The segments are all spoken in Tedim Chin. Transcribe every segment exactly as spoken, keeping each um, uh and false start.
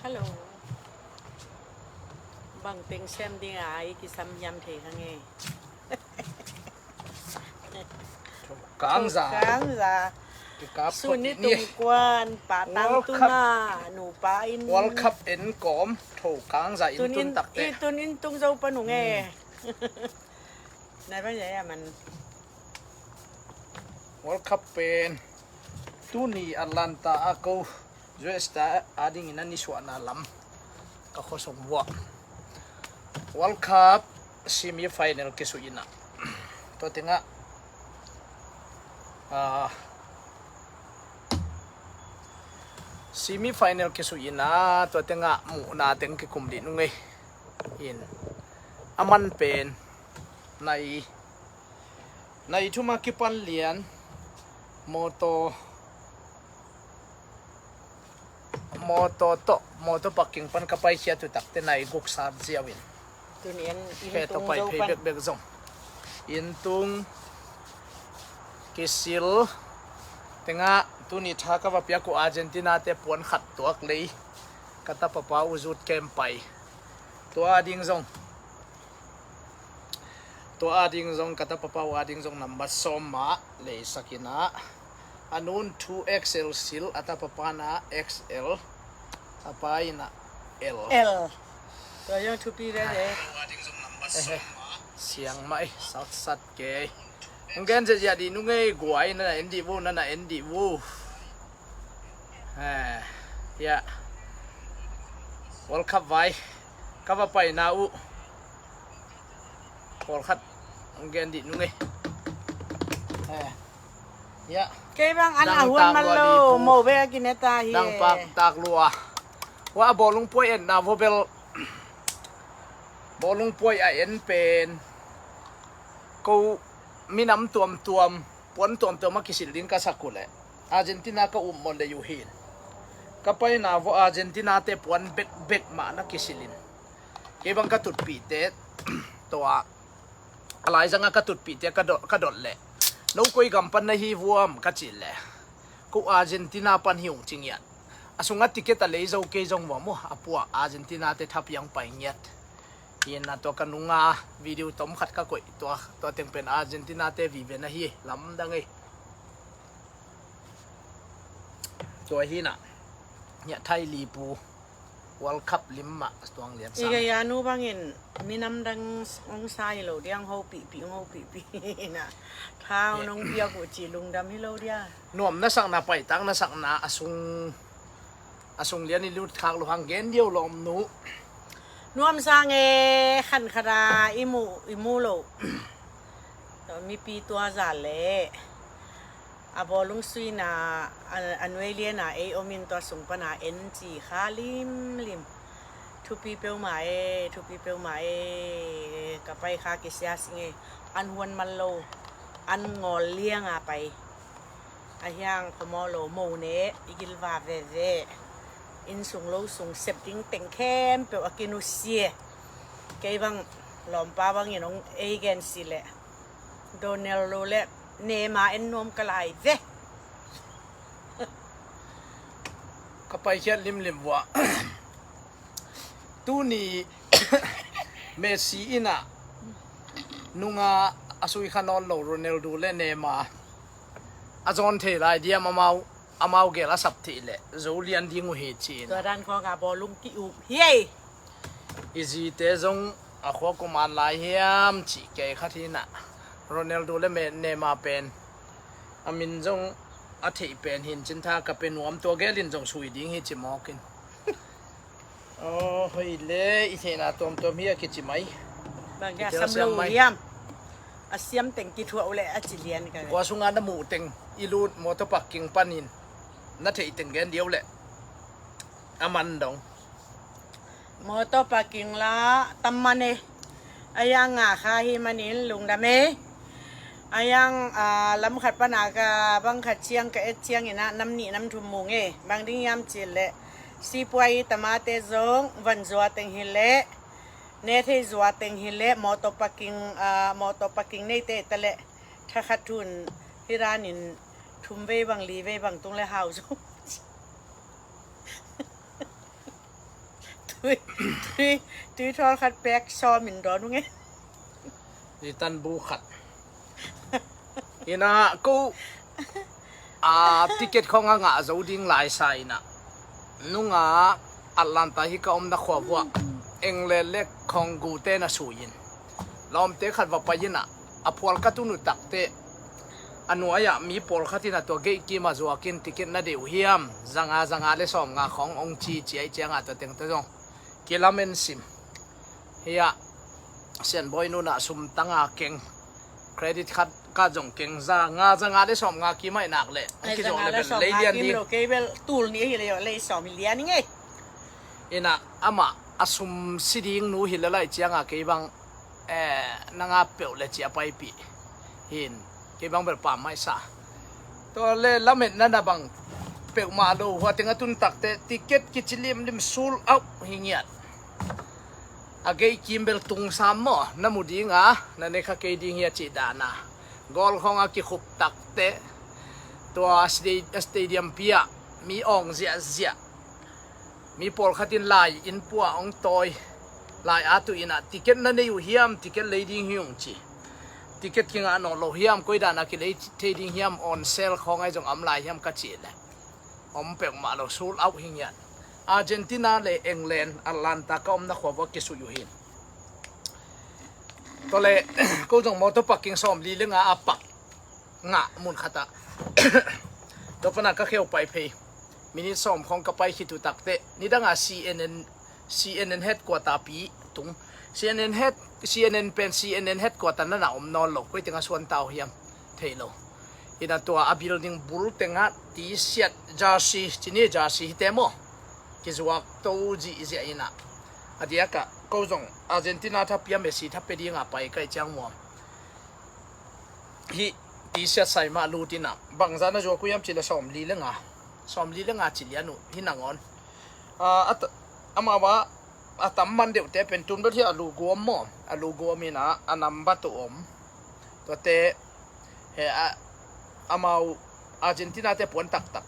Hello. Bang teng sem ding a i kisam hiam thei kha nge. Kangza. Kangza. Kikap. Suni tung kuan pa tang tuna nupa in World Cup en kom tho kangza in tun takte. I tun in tung zo pa nung e. Nai bang ya ya man. World Cup pen tuni Atlanta a ko U S ta a dingin a nisuahna lam ka khuasung vuah World Cup semi final kisuh ina tua tengah semi final kisuh ina tua tengah muhna teng kikum dih nung ei. In a man pen nai nai thuma kipan lian motor motor tawh motor parking pan ka paikhiat uh takte nai guk sat ziau in. Tuni in he tung pai zo phei pan bekbek zong in tung kisil tengah tuni tha ka va piak uh Argentina te puan khat tuak lei ka tapapa uh zut kem pai tua ding zong tua a ding zong ka tapapa uh a ding zong number sawm mah leisak ina a nun two X L sil a tapapa na X L a pa ina L. L. Tua zong thupi ve ve. Siang mah ei saksat kei. Hong gen zia zia dih nung ei guai na na en dih vu na na en dih vu. Eh, ya. World Cup vai ka va paina uh pawlkhat hong gen dih nung ei. Eh, ya. Kei bang an a huan man lo mo ve a kineta hi. Dang pak tak lua. Wa a bawlung puai en na vo bel bawlung puai a en pen ko minam tuamtuam puan tuamtuam a kisil ding ka sak uh leh Argentina ka upmawh lei uh hin ka paina vua Argentina te puan bekbek mah na kisilin kei bang ka tutpihte tua a laizanga ka tutpihte ka dot leh no koi gam pan na hi vuam ka cih leh ko Argentina pan hi ung ci ngiat a sunga ticket a lei zo kei zong vuam uh a pua Argentina te thapiang pai ngiat. Hi na tua ka nunga video tom khat ka koih tua tua teng pen Argentina te vive na hi lamdang ei. Tua hi na nya thai lipu World Cup lim mah tuang lian sa. Iga yanu bangin minam dang ong sa hi lo diang ho pipi ong ho pipi na thau nong piak uh ci lungdam hi lo dia. Nuam na sakna paitang na sakna a sung a sung lian i lut khak luhang gen diau lawm nu. Nuam sang e khan khada i mu i mu lo. Mipi tua za le a bawlung suina a nuai liana ei omin tua sung pana en ci kha limlim. Thupi peuma e thupi peuma e ka pai kha kisia sing e an huan man lo an ngawl lianga pai. A hiang khawmaw lo mo ne i gilva veve. Inn sung lo sung sep ding teng khempeuh a kinusia. Kei bang lawmpa bangin hong ei gen si leh Donald lo le nema en nuam ka lai ve. Ka paikhiat limlim vua tuni Messi ina nunga a sui kha nawn lo Ronaldo le nema a zawn thei lai diam amau amau gel a sap thih leh zo lian ding uh hi ci-in. Tua dan khawng a bawlung ki up hi ei. I zite zong a khua kuman lai hiam cih kei khat hi na Ronaldo le nema pen a min zong a theih pen hin cin tha ka pe nuam tua gelin zong sui ding hi ci mawkin. Aw hoi le i theihna tuamtuam hi a kici mai. Bang dia sam lo hiam. A siam teng kithuah uh leh a ci lian ka. Kua sunga na muh teng i lut motor parking panin na theih teng gen diau leh a man dong. Motor parking la tam man e. A yang nga kha hi manin lungdam e. A yang lam khat pana ka bang khat ciang ka et ciang ina nam nih nam thum mung e bang ding hiam ci leh. Sipuai tamate zong van zua teng hi leh ne thei zua teng hi leh motor parking motor parking neite ta leh thakhat thun hi ranin thum vei bang li vei bang tung le hau zong. Tui, tui, tui thawl khat pek sawm in dawn ung e. Litan bu khat. Ina ko a ticket khong a ngah zo ding lai sa ina nunga Atlanta hi ka omna khua vuah England le khong gu te na su in lawmte khat va pai ina a phual ka tun uh takte a nuai-ah mi pawlkhat in a tua gate kim a zuakin ticket na deih uh hiam, zanga zanga le sawm nga khong ong ci ciai cianga tua tengte zong kilamen sim. Hiah Sianbawi nunah sum tanga keng, credit card ka zong keng, zanga zanga le sawm nga kimah i nak leh ong kizuak le bel lei lian ding. Lo kei bel tul ni hi le lei sawm hi lian i ngei. Ina amah a sum si ding nu hi le lai cianga kei bang eh, na nga peuh le cia paipih hin kei bang bel pam mai sa. Tua le lametna na bang peuhmah lo hua teng a tun takte ticket kici limlim sold out hi ngiat. A gei kim bel tung sam maw na mu dinga na ne kha kei ding hi a cih dana. Goal khong a kikhup takte tua stadium pia mi awng ziahziah. Mi pawlkhat in lai in pua ong tawi lai a tu ina ticket na nei uh hiam, ticket lei ding hi ung ci. Ticket kingah nawn lo hiam, koi dana kilei thei ding hiam, on sale khong ai zong am lai hiam ka ci le om peuhmah lo, sold out hi ngiat. Argentina le England Atlanta ka omna khua vua kisui uh hin. Tole ko zong motor parking sawm li le nga a pak ngah mun khatah tua pana ka kheu pai phei. Minit sawm khong ka pai khit uh takte nidanga CNN CNN headquarter pi tung. CNN head CNN pen CNN headquarter nana om nawn lo, koi tenga suan tau hiam thei lo. Ina tua a building bul tenga T-shirt jersey cini jersey hi te maw kizuak to zihziah ina a diaka ko zong Argentina thapia Messi thapia dinga pai kai ciang muam. Hih T-shirt sai mah lut ina bangzah na zuak uh hiam cih le sawm li le nga, sawm li le nga ci lian uh hi nangawn. Amau a a tam man deuhte pen tun bel hi a luguam maw, a luguam ina a number to om. Tuate he a amau Argentina te puan taktak.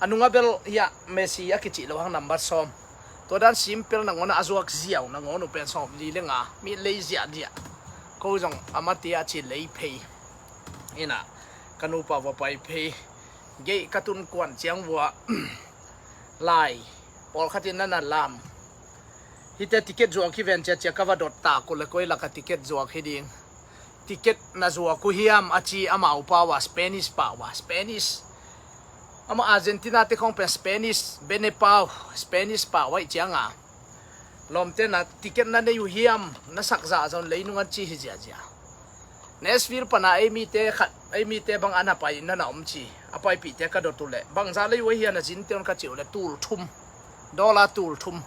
A nunga bel hiah Messi a kicih lo hang number sawm. Tua dan simpel nangawn a zuak ziau nangawn uh pen sawm li le nga mi lei ziahziah. Ko zong a mati a ci lei phei. Ina ka nupa va pai phei. Gei ka tun kuan ciang vua lai pawlkhat in nana lam. Hite ticket zuak hi ven ciacia ka va dot ta kule koi laka ticket zuak hi ding. Ticket na zuak uh hiam a ci amau pau a Spanish pau a Spanish. Ama Argentina te khong pen Spanish bene pau Spanish pau aih cianga lawmte na ticket na nei uh hiam na sakzah zon leinung an ci hi ziazia. Nashville pana ei mite khat ei mite bang ana pai nana om ci a paipihte ka dot uh leh bangzah lei uh ahi hian a zinte on ka cih uh leh tul thum dollar tul thum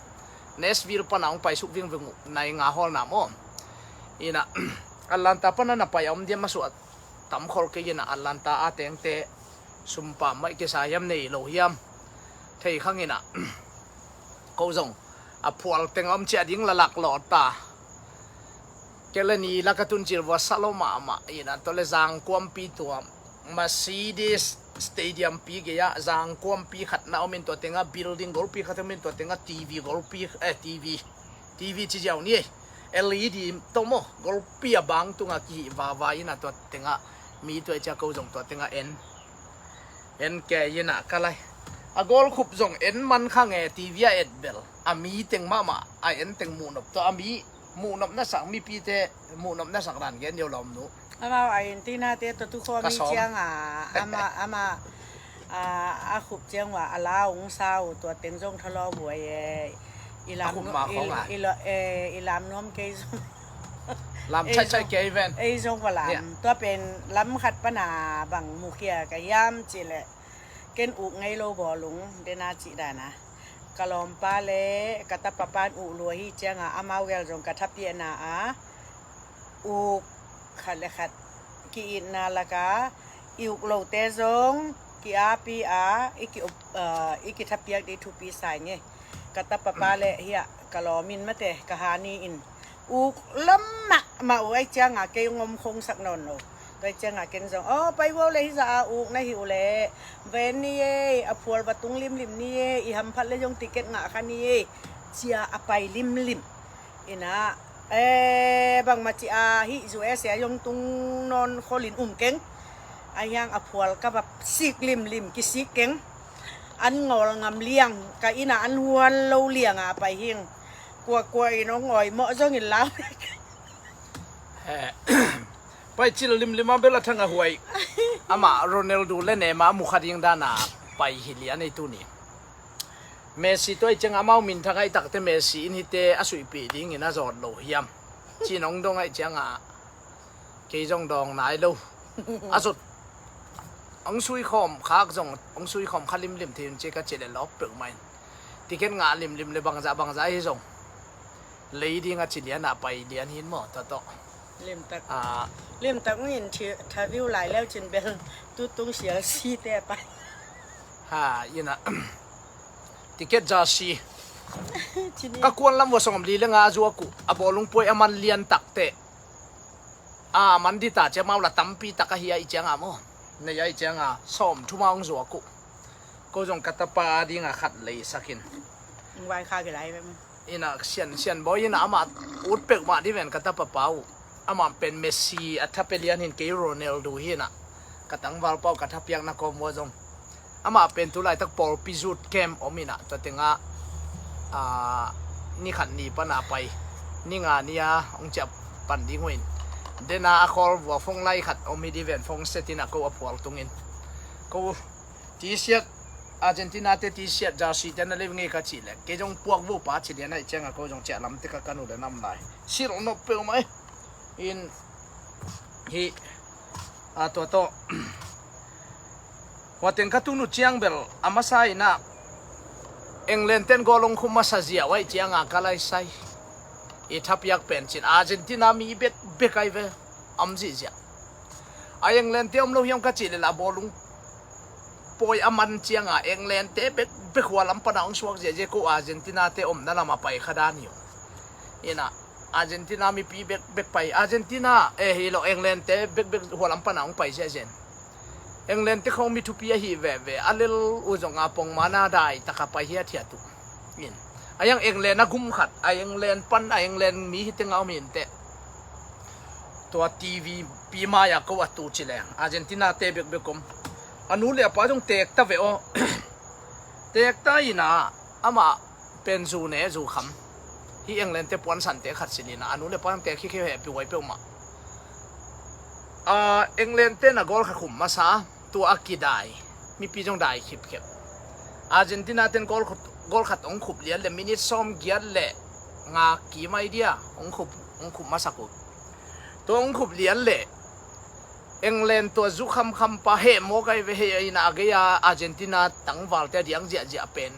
Nashville pana hong paisuk vingving uh nai nga hawlna maw. Ina Atlanta pana na pai a om diam a suah tam khol kei ina Atlanta a tengte sumpa maih kisa hiam nei lo hiam thei khang ina ko zong a phual teng a om ciah ding la lak lawh ta. Kele ni laka tun cil vua sa lo mahmah ina tole zangkuampi tuam Mercedes Stadium pi gei-ah zangkuampi khat na omin tua tengah building golpi khat omin tua tengah TV golpi eh TV TV ci ziau ni ei. LED tomo golpi a bang tungah kihi vava ina tua tengah mi tua cia ko zong tua tengah en en ke ina ka lai a golkhup zong en man kha nge TV a et bel a mi teng mahmah a en teng muhnop tua a mi muhnop na sak mipite muhnop na sak dan gen deu lawm nu. Amau Argentina te tua tukhua mi cianga ama ama a khup ciang ua a la ung sau tua teng zong thalawm buai e. I lam i lam nuam kei zong lam chai chai kei ven ei zong va lam tua pen lam khat pana bang mukhia ka hiam cih leh ken uk ngei lo bawlung dena cih dana ka lawmpa le ka tapa pan uk lua hi cianga amau gel zong ka thapiahna a uk khat le khat ki-itna laka i uk lote zong ki-api a i ki i kithapiak dih thupi sai nge. Ka tapa pa le hiah ka lawmin mate ka hani in uk lam mahmah uh ai cianga kei ngom khongsak nawn lo. Tua ai cianga ken zong aw pai vo le hizah a uk na hi uh le ven ni ei a phual va tung limlim ni ei i hamphat le zong ticket ngah kha ni ei Sia a pai limlim. Ina, eh, bangmah ci a hih U S A zong tung nawn kholin um keng. A hiang a phual ka va sik limlim kisik keng. An ngawl ngam liang, ka ina an huan lo liang a pai hing. Kuakua in hong awi mawh zongin lau. Eh, pai cil limlim a bel a thang a huai. Amah Ronaldo le Neymar a mu kha ding dana pai hi lian ei tuni. Messi tua i ciang amau minthang ahi takte Messi in hite a suihpih dingin a zawt lo hiam? Cin hong dong ahi cianga kei zong dawng nai lo. A zot hong suikhawm khak zong hong suikhawm kha limlim thei un ci ka ci le lawp peuhmah in. Ticket ngah limlim le bangzah bangzah hi zong lei ding a ci lian a pai lian hin maw, tua tawh. Limtak. Ah. Limtak ngin thi-, thaviu lai leu cin bel tutung sial si te pai. Ha, ina. Ticket jersey. Cini. Ka kuan lam vua sawm li le nga zuak uh. A bawlung puai a man lian takte. A man dita cia mau la tampi tak ahi a i cianga maw. Nei a i cianga sawm thuma hong zuak uh. Ko zong ka tapa dinga khat lei sakin. Vai kha ki lai ve maw. Ina sian, sian bawi ina amah ut peuhmah di ven ka tapa pau. Amah pen Messi a tha pe lian hin kei Ronaldo hi ina. Ka tangval pau ka thapiakna kawm vua zong. Amah pen tu laitak pawlpi zut kem om ina tua tenga, ah, ni khat ni pana pai. Ni nga ni a hong ciah pan ding uh in. Dena a khawl vua fong lai khat om hi di ven fong set ina ko a phual tungin. Ko T-shirt, Argentina te T-shirt jersey te na leu ngei ka cih leh kei zong puak vo pa ci lian ahi cianga ko zong ciah lam te ka kanu le nam lai. Silh nop peuhmah e. In hi, a tua tawh. Hua teng ka tun uh ciang bel a masa ina England ten goal hong khum masa ziau ahi cianga ka lai sai. I thapiak pen cin Argentina mi bekbek ahi ve. Am zihziah. A England te om lo hiam ka cih leh la bawlung pawi a man cianga England te bekbek hua lam pana hong suak ziahziah ko Argentina te omna lama pai kha dan hi uh. Ina Argentina mipi bekbek pai Argentina eh hi lo England te bekbek hua lam pana hong pai ziahziah. England te khong mi thupi ahi veve a lel uh zonga pongmana dai taka pai hiathiat uh. In. A yang England a gum khat, a England pan, a England mi hi tenga om hinte. Tua T V pi mai-a ko a tu ci leng Argentina te bekbek om. A nu le a pa zong teek ta ve aw. Teek ta ina amah pen zu ne zu kham. Hi England te puansan te khat silina a nu le pa zong teek hi kheu heh pi huai peuhmah. A England te na goal khat khum masa. Tua a kidai mipi zong dai khipkhep. Argentina ten goal khat, goal khat hong khup lian le minute sawm giat le nga kim ai dia hong khup, hong khup masak uh. Tua hong khup lian le England tua zu khamkham pa heh mawk ai ve heh ina a gei a Argentina tangval te a diang ziahziah pen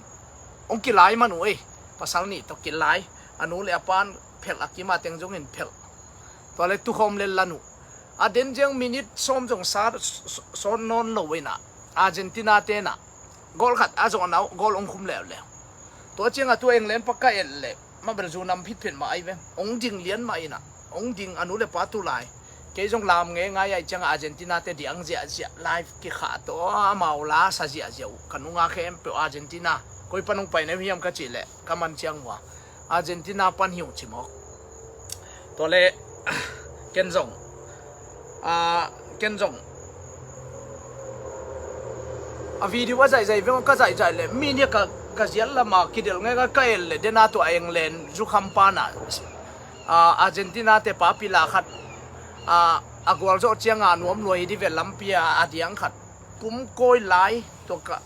hong kilai man uh ei. Pasal nih tawh kilai a nu le a pan phelh a kim a teng zongin phelh. Tua le tukhawm le lan uh. A den ziang minute sawm zong sa, s-, s-, sawn nawn lo ina Argentina tena goal khat a zawhna uh goal hong khum leuleu. Tua cianga tua England pa ka et le mabel zu nam phitphet mah ai ve. Hong ding lian mah ina hong ding a nu le pa tu lai. Kei zong lam ngei ngai ai cianga Argentina te diang ziahziah live kikhah tawh amau la sa ziahziah uh ka nunga khempeuh Argentina koi pan hong pai na hiam ka cih leh ka man ciang vua. Argentina pan hi uh ci mawk. Tua le ken zong a ken zong a video a zaihzaih veng ka zaihzaih le mi nia ka, ka zial lama kidel ngai ka, ka el le dena tua England zukham pana a Argentina te pa pila khat a, a gualzawh cianga nuam lua hi di ve lampi a a diang khat kum kawi lai tua ka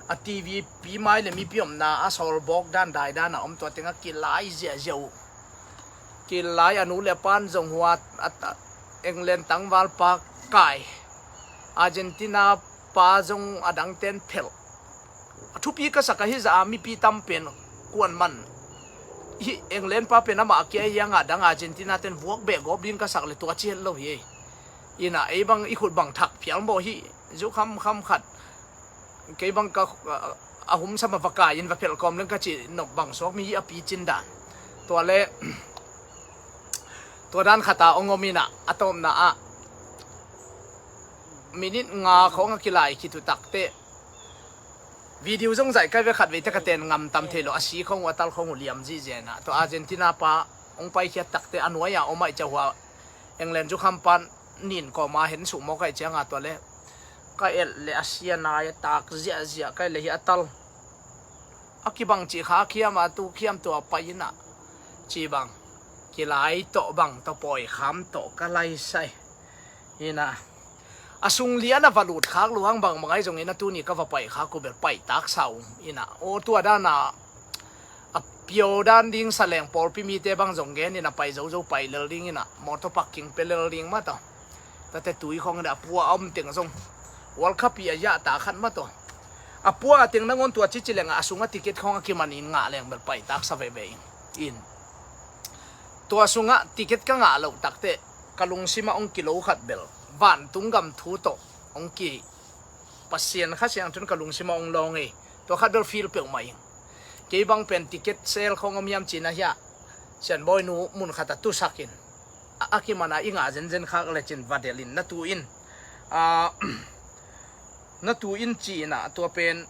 a T V pi mai le mipi omna a sawl bawk dan dai dan a om tua tenga kilai ziahziah uh. Kilai a nu le a pan zong hua a, a England tangval pa kai Argentina pa zong a dangten phelh. A thupi ka sak a hi zah a mipi tam pen kuan man hi England pa pen amah a kia hianga dang Argentina ten vuak beh gawp ding ka sak le tua ci het lo hi ei. Ina ei bang i khut bang thak phial maw hi zu khamkham khat. Kei bang ka a, a hum sama va kai in va phelh kawm leng ka ci nop bang suak mi hi a pi cin dan. Tua le tua dan khata ong om ina a tawpna ah minute nga khawng a kilai khit uh takte Video zong zaih kai ve, khat veite ka ten ngam tam thei lo, a si khong uh, a tal khong uh liam zihziah inah. Tua Argentina pa hong paikhiat takte a nuai-a om ahih ciang hua England zukham pan nin kawma hen suk mawk ahih cianga tua le ka et le a si a nai a tak ziahziah kai le hi a tal a kibang cih kha a khiam a tu khiam tua pai inah ci bang kilai tawh bang tawh pawi kham tawh ka laisai. Inah a sung lian a va lut khak luang bangbang ahi zongin a tuni ka va pai khak uh bel pai taksa uh inah aw tua dana a pio dan ding saleng pawlpi mite bang zong gen inah pai zozo pai lel ding inah motor parking pe lel ding mah tawh. Tate tui khong inah a pua a om teng zong World Cup i a yah ta khat mah tawh. A pua a teng nangawn tua cici lengah a sungah ticket khong a kimanin ngah leng bel pai taksa veve in. Tua sungah ticket ka ngah loh takte ka lungsimah hong kilo khat bel vantung gam thu tawh hong ki Pasian Kha Siangthun ka lungsimah hong lawng ei. Tua khat bel feel peuhmah ing. Kei bang pen ticket sale khong om hiam cina hiah Sianbawi nu mun khat a tusakin a kimana i ngah zenzen khak lecin va delin na tu in na tu in ci inah tua pen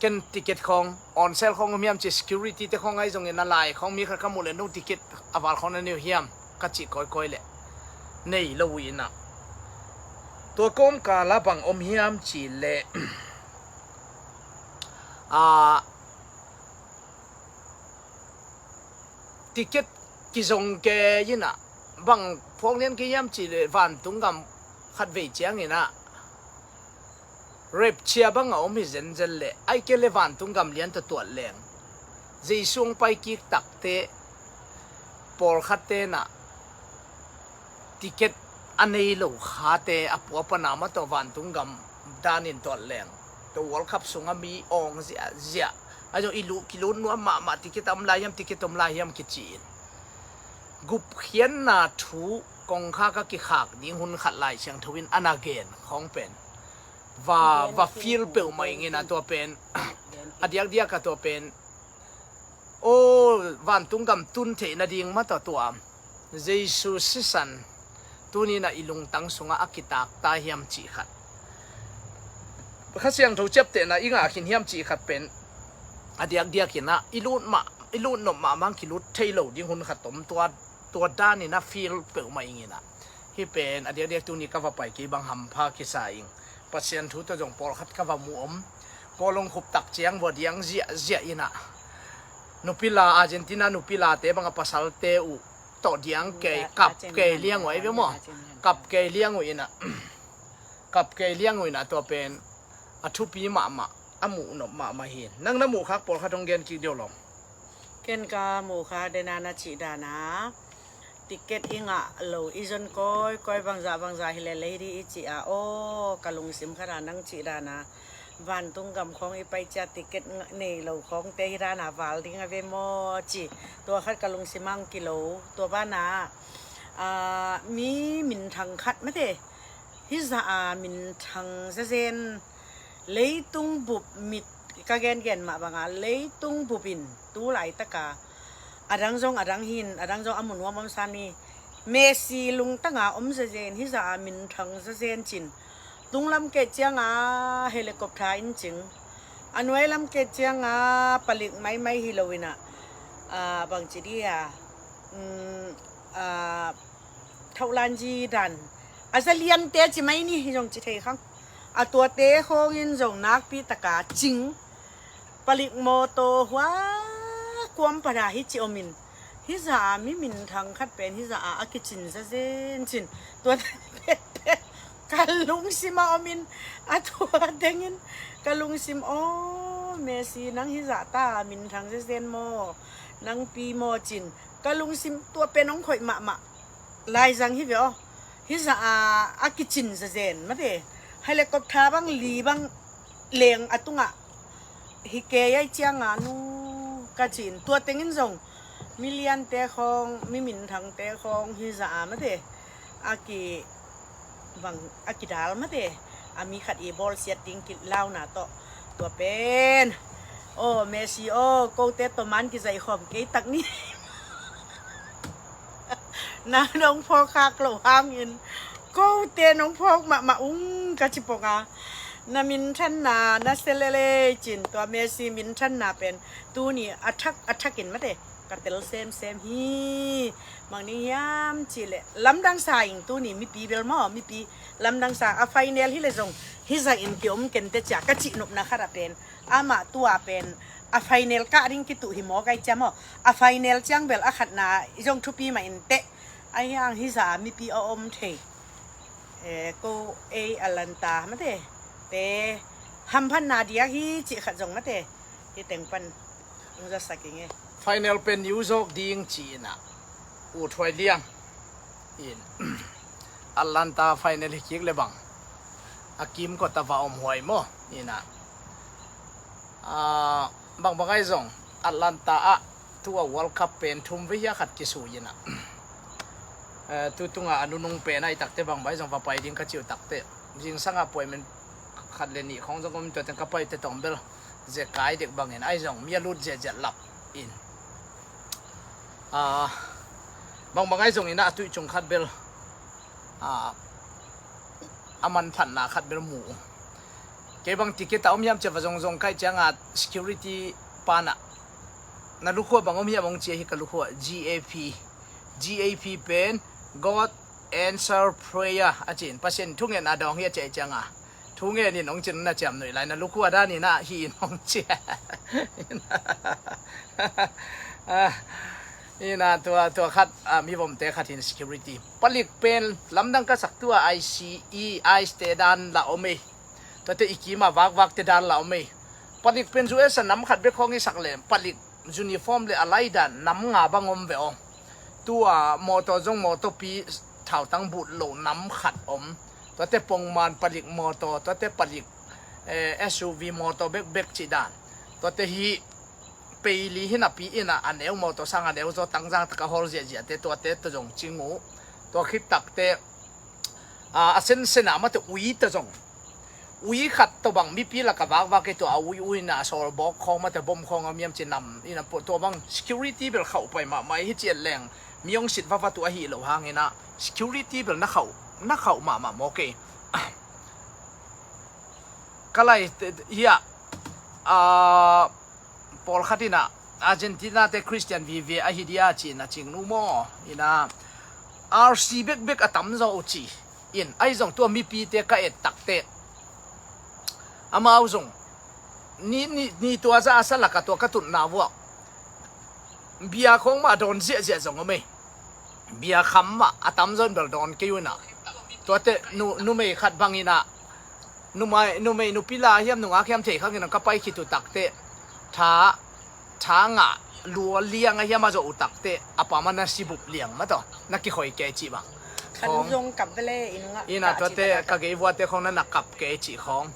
ken ticket khong on sale khong om hiam ci security te khong ahi zongin a lai khong mi khat ka muh le no ticket a val khong na nei uh hiam ka cih kawikawi le nei lo uh inah tua kawmkala bang om hiam ci le a ticket kizong ke inah bang phawk lian ke hiam ci le vantung gam khat vei ciang inah rapture bang a om hi zenzen le aike le vantung gam lian tawh tuat leng Jesu hong pai kik takte pawlkhat tenah ticket a nei lo khate a pua pana mah tawh vantung gam danin tuat leng tua World Cup sungah mi awng ziahziah ahi zong i luh kilut nuam mahmah ticket a om lai hiam ticket a om lai hiam kici in gupkhiatna thu kongkha ka kikhak ding hun khat Lai Siangtho in a na gen khong pen va va feel peuhmah ing inah tua pen a diakdiak a tua pen aw vantung gam tun theih nading mah tawh tua Jesu sisan tuninah i lungtang sungah a kitak ta hiam cih khat Kha Siangtho ciaptehna i ngah khin hiam cih khat pen a diakdiak inah i lut mah i lut nop mahmah kilut thei lo ding hun khat om tua tua danin a feel peuhmah ing inah hih pen a diakdiak tuni ka va pai kei bang hampha kisa ing. Pasian thu tawh zong pawlkhat ka va mu om. Pawl hong khup tak ciang vua diang ziahziah inah nupila Argentina nupilate bang a pasalte uh tawh diang kei kap kei liang uh ahi ve maw? Kap kei liang uh inah kap kei liang uh inah tua pen a thupi mahmah a muh nop mahmah hi. Nang na muh khak pawlkhat hong gen kik deuh lawm. Ken ka muh khak dena na cih dana ticket i ngah lo i zon kawikawi bangzah bangzah hi le lei dih i cih a aw ka lungsim khat a nang cih dana vantung gam khawng i pai cia ticket nei lo khawngte hi dana val ding a ve maw ci tua khat ka lungsim ang kilo tua bana mi minthang khat mate hizah a minthang zazen leitung bup mit ka gengen mah banga leitung bupin tu laitaka adang zong adang hin adang zong a munuam om sami Messi lungtanga om zazen hizah a minthang zazen cin tunglam keh cianga helicopter in cing a nuailam keh cianga palik maimai hi lo inah bangci dia thohlanji dan a zaliante ci mai ni hi zong ci thei khang a tuate khawngin zong nakpi taka cing palik mawtaw hua kuam pana hi ci omin hizah a mi minthang khat pen hizah a a kicin zazen cin tuate ka lungsim a omin a tua tengin ka lungsim aw Messi nang hizah ta minthang zazen maw nang pi maw cin ka lungsim tua pen hong khoih mahmah laizang hi ve aw hizah a a kicin zazen mate helicopter bang li bang leng a tungah hi kei ai cianga nu ka cin tua tengin zong miliante khawng mi minthangte khawng hizah a mate a ki bang a kidal mate a mi khat i bawlsiat ding kilauna tawh tua pen aw Messi aw kote tawh man kizaihkhawm kei tak ni na nong phawk khak loh hangin kote nong phawk mahmah ung ka ci ponga Na minthanna na selelei cin, tua Messi minthanna pen tuni a thak a thakin mate ka tel semsem hi. Bang ding hiam cihleh lamdang sa ing, tuni mipi bel maw, mipi lamdang sa a final hileh zong hizah in kiom kente cia ka cihnopna khat a pen, amah tua pen a final kah ding kituh hi maw kai cia maw. A final ciang bel a khatna i zong thupi mah in teh, a hiang hizah mipi a om thei. E, ko ei Atlanta mate te hamphatna diak hi cih khat zong mate hi teng pan hong zasak ing e. Final pen New York ding ci-in ah U Thuai Liang in Atlanta final hi kik le bang a kimkot a va om huai maw? Ina, ah, bang bang ai zong Atlanta ah tua World Cup pen thum vei hia khat kisui ina, eh, tu tunga a nunung pen ai takte bang bang ai zong va pai ding ka ciu takte zingsanga puai men khat le nih khong zong om, tua teng ka pai te tawm bel zekai dek bangin ai zong mi a lut ziahziah lap in, ah, bang bang ai zong ina a tuih cung khat bel, ah, a manphatna khat bel mu. Kei bang ticket a om hiam cia va zongzong kai cianga security pana na lukhua bang om hiam hong cia hi ka lukhua. G A P, G A P pen God Answer Prayer a cin, Pasian thungen a dawng hi a cia cianga thungen in hong cin na ciam nuih lai, na lukhua dan ina hi in hong cia. Ah, ina tua, tua khat, ah, mi vomte khat hin security. Palik pen lamdang ka sak tua I C E, ICE te dan la om ei. Tuate i kima vakvakte dan la om ei. Palik pen U S a nam khat bek khong i sak le palik uniform le a lai dan nam nga bang om ve aw. Tua motor zong motor pi thautang but lo nam khat om. Tuate pongman palik motor, tuate palik, eh, S U V motor bekbek cih dan. Tuate hi peili hi napi ina a neu motor sang a neu zaw tangzang taka hol ziahziahte tuate tua zong cing uh. Tua khit takte, ah, a sensen a mate ui ta zong ui khat tawh bang mipi laka vakvak ei tua a ui ui na a sawlbawk khawng mate bom khawng a miam ci nam ina tua bang security bel khauh pai mahmah hi ci et leng mi hong sit vavat uh ahi lo hang ina security bel na khauh, na khauh mahmah mawk ei. Ka lai te, te, hiah, ah, pawlkhat ina Argentina te Christian vive ahi dia ci ina cing nu maw ina R C bekbek a tamzaw uh ci in ai zong tua mipite ka et takte amau zong ni, ni, ni tua za a sa laka tua ka tutna vuak bia khawng mah dawn ziahziah zong om ei. Bia kham mah a tamzaw in bel dawn kei uh ina tuate nu, numei khat bang ina numei, numei nupi la hiam nungak hiam thei khangin ka pai khit uh takte tha, tha ngah lua liang a hiam a zawh uh takte a pam a na sibup liang mataw na kikhoi kei cih bang. Khan khawng zong kap vele i nungah ina kah tuate cih ka gei vuate khawng na na kap kei cih khawng.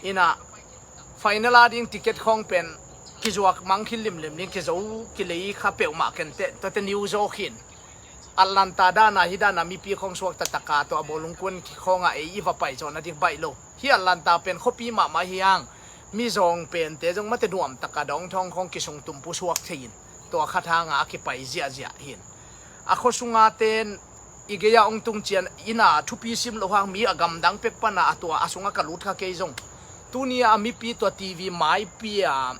Ina final a ding ticket khawng pen kizuak mang khi limlim ding kizo kilei kha peuhmah kente tuate New York hin Atlanta dana hi dana mipi khawng suakta taka tua bawlung kuan khawnga ei i va pai zawhna ding baih lo. Hi Atlanta pen khuapi mahmah hi hang mi zawng pente zong mate nuam taka dawngthawng khawng kisung tumpu suak thei in tua khat hanga a kipai ziahziah hin a khuasunga ten i gei-a hong tung cian ina thupi sim loh hang mi a gamdang pek pana a tua a sunga ka lut kha kei zong. Tunia a mipi tua T V maipi a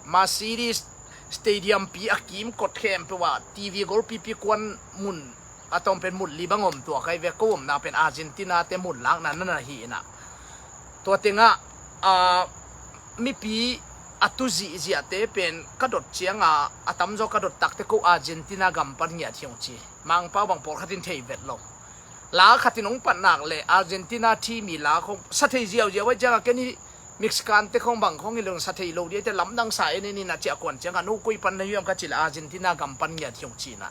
Mercedes Stadium pi a kimkot khempeuh ah T V golpipi kuan mun a tawm pen mun li bang om tua kai ve ko omna pen Argentina te mun lakna nana hi ina. Tua tengah, ah, mipi a tu zihziahte pen ka dot cianga a tamzaw ka dot takte ko Argentina gam pan ngiat hi ung ci. Mangpau bang pawlkhat in thei vet lo. La khat in hong patnak le Argentina team i la khong sa thei ziauziau ai cianga ken hi Mexican te khong bang khong hi lo sa thei lo dia te lamdang sa en en in a ciah kuan cianga no koi pan na hiam ka ci le Argentina gam pan ngiat hi ung ci ina.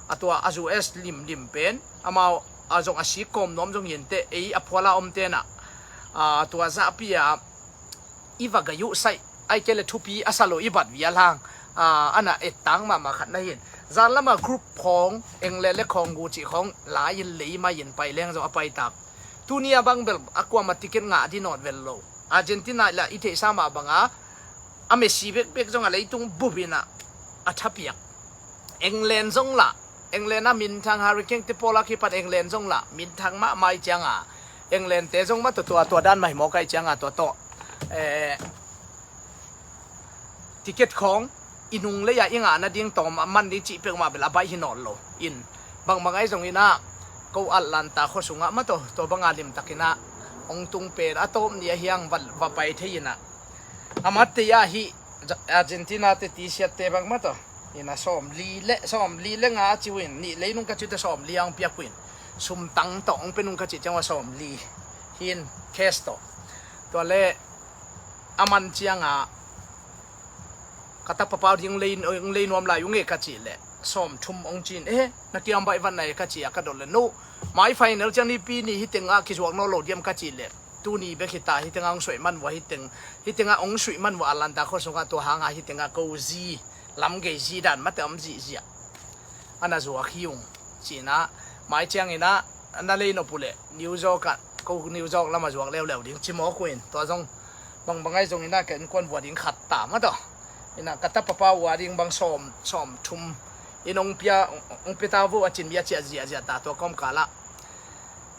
A tua a U S limlim pen amau a zong a sik kawm nuam zong hi ente ei a phuala om tena, a tua zahpi a i va gai uh saih ai kei le thupi a sa lo i bat vial hang, a, ana ettang mahmah khat na hin. Zan lama group khawng England le khawng gu cih khawng lai in lei mai in pai leng zong a pai tak. Tunia bang bel a kuama ticket ngah di nawt vel lo. Argentina la i theihsa mah banga a Messi bekbek zong a leitung bup ina a thapiak. England zong la England a minthang Harry Kane te pawla kipan England zong la minthang mahmah i cianga England te zong mah tua, tua, tua dan mah hi mawk ahih cianga tua tawh, eh, ticket khawng i nung lei-a i ngah nading tawm a man ding cih peuhmah bel a baih hi nawn lo in, bangbang ahi zongin ah ko Atlanta khua sungah mah tawh tua banga limtakin ah hong tung pen a tawp ni ahi hang va, va pai thei in ah, a matte ah hih Argentina te T-shirt te bang mah tawh in ah sawmli le, sawmli le nga a ci uh in, nih lei nung ka ci uh teh sawmli a hong piak uh in, sumtang tawh hong pia nung ka cih ciang uh a sawmli hi in, cash tawh. Tua leh a man ciangah ka tapa pau ding hong lei, hong lei nuam lai ung e ka cih leh sawmthum hong ci in, eh, na kiam baih vat na e ka ci a ka dot leh, no, mai final ciang nipi ni hih tengah kizuak nawn lo diam ka cih leh, tuni bek hi ta, hih tengah hong suaih man uh a, hih teng, hih tengah hong suih man uh a, Atlanta khua sungah tua hangah hih tengah ko zi, lamgei zi dan mah teh om zihziah a na zuak hi ung ci in ah, mai ciangin ah na lei nop uh leh New York ah, ko New York lamah zuak leuleu ding ci mawk uh in, tua zong bangbang ahi zongin ah ka innkuan vua ding khat ta mah tawh. In ah ka tapa pau uh a ding bang sawm, sawmthum in hong pia, hong pia ta vo, a Chin mi a ciah ziahziah ta tua kawmkal ah.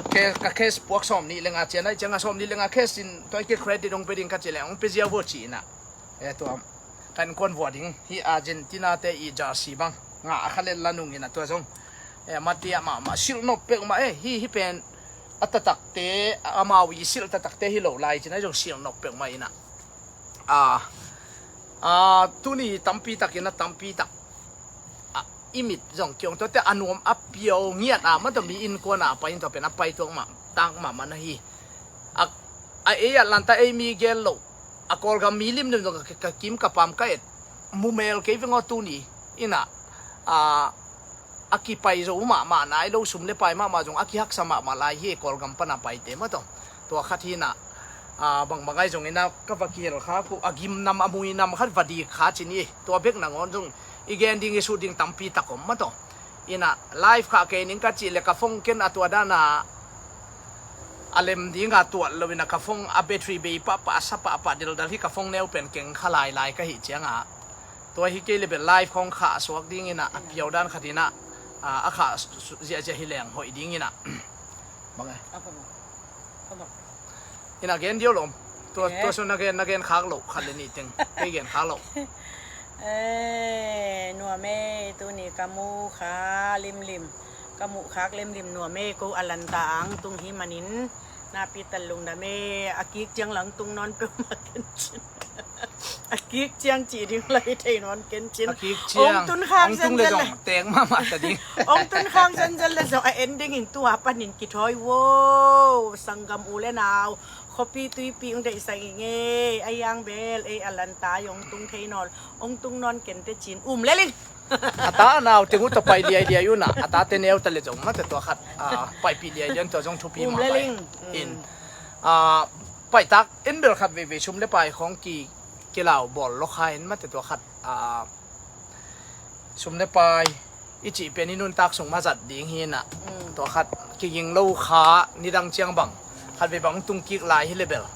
Ke, ka cash puak sawmnih le nga ciang ahih ciangah sawmnih le nga cash in tua i ke credit hong pia ding ka cih leh hong pia ziau vo ci in ah. Eh, tua ka innkuan vua ding hih Argentina te i jersey bang ngah a kha lel la nung in ah tua zong, eh, matte ah mahmah silh nop peuhmah e, hih, hih pen a taktakte, amau i silh taktakte hi lo lai ci in ah zong silh nop peuhmah in ah. Ah, ah, tuni tampi takin a tampi tak, ah, i mit zong kiong tuate a nuam a piau ngiat a mah tawh mi innkuan a pai in tua pen a pai tuak mah, tak mahmah na hi. A, a ei Atlanta ei mi gel loh, a Kawlgam mi limlim zong ka, ka kim ka pam ka et, mu mel kei veng aw tuni in ah, ah, a kipai zo mahmah nai lo, sum le pai mahmah zong a kihaksa mahmah lai hi, Kawlgam pan a paite mah tawh. Tua khat hi in ah, ah, bangbang ahi zongin ah ka va kihel kha uh a gim nam a mui nam khat va dik kha ci ni, tua bek nangawn zong i gen ding i sut ding tampi tak om mah tawh. In ah live khah kei ning ka cih leh ka phone ken a tua dan a a lem ding a tuat lo in ah ka phone a battery bei pahpah, a sa pahpah dildal hi, ka phone neu pen keng kha lailai ka hih ciangah, tua hi kei leh bel live khawng khah suak ding in ah, a piau dan khat in ah, a, a khah su-, su-, ziahziah hi leng hoih ding in ah. Bang e. A pha maw? Pha maw? In ah gen diau lawm. Tua, eh, tua sung na gen, na gen khak loh khat le nih teng. Kei gen khak loh. Eh, nuam e, tuni ka mu kha limlim. Ka muh khak limlim nuam e, ko Atlanta ah hong tung hi manin. Napi tal lungdam e, a kik ciang lah hong tung nawn peuhmah ken cin. A kik ciang cih ding lah hi thei nawn ken cin. A kik ciang. Hong tun khak zenzen leh zong teng mahmah ta ding. Hong tun khak zenzen leh zong a en dingin tua panin kithawi vo. Sanggam u le nau, khuapi tuipi hong deihsak ing e, a hiang bel ei Atlanta hong tung thei nawn, hong tung nawn ken teh cin. Um lel ing. A ta a nau teng uh tawh pai liailiai un ah, a tate neu ta leh zong mah teh tua khat, ah, paipih liailiai un, tua zong thupi mah pai. Um lel ing. In, ah, paitak en bel khat veivei sum le pai khawng ki, kilau bawl lo kha in mah teh tua khat, ah, sum le pai i cih pen i nuntak sung mah zat ding hi in ah. Mm. Tua khat kiging lo kha, nidang ciang bang khat vei bang tungkik lai hi leh bel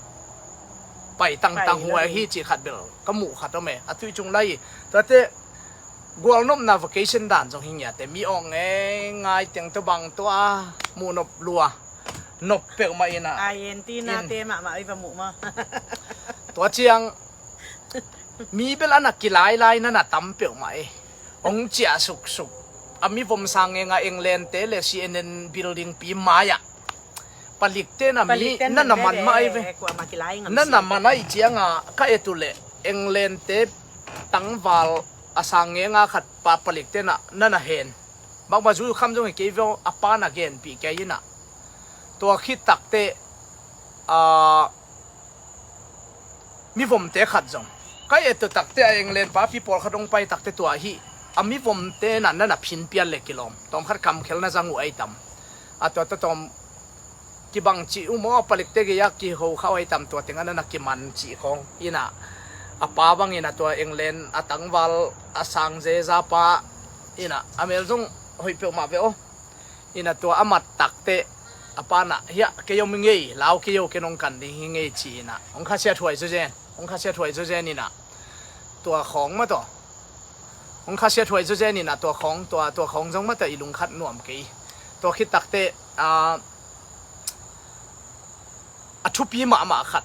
pai tangtang huai hi cih khat bel ka muh khat om e. A tui cung lai hi. Tuate gualnopna vacation dan zong hi ngiate, mi awk ngeingai teng tawh bang tawh a muh nop lua nop peuhmah in ah. Argentina te mahmah i va muh maw? Tua ciang mi bel a na kilailai na na tam peuhmah e. Hong ciah suksuk a mivom sang ngenga England te le C N N building pi mai-ah palik te na mi na na man mah e ve. Na na man ahih cianga ka et uh leh England te tangval a sang ngenga khat pa palik te na na na hen. Bangmah zu kham zong hi kei ve, a pa na genpih kei in ah. Tua khit takteh, ah, mivomte khat zong ka et uh takteh, a England papi pawlkhat hong pai takteh tua hi a mivomte na na na phin pian le kilawm. Tawmkhat kamkhel na zang uh ahi tam. A tua ta tawm kibang cih uh maw, a palikte gei-ah kiho kha uh ahi tam, tua tengah na na kiman cih khawng in ah, a pa bangin ah tua England a tangval a sangzeza pa in ah a mel zong hoih peuhmah ve aw. In ah tua a mat takteh a pa in ah, hiah kei om hi ngei, lau kei o, ken hong kan ding hi ngei ci in ah hong khasiat huai zawzen, hong khasiat huai zawzen in ah tua khawng mah tawh, hong khasiat huai zawzen in ah tua khawng, tua, tua khawng zong mah tawh i lungkhat nuam kei. Tua khit takteh, ah, a thupi mahmah khat,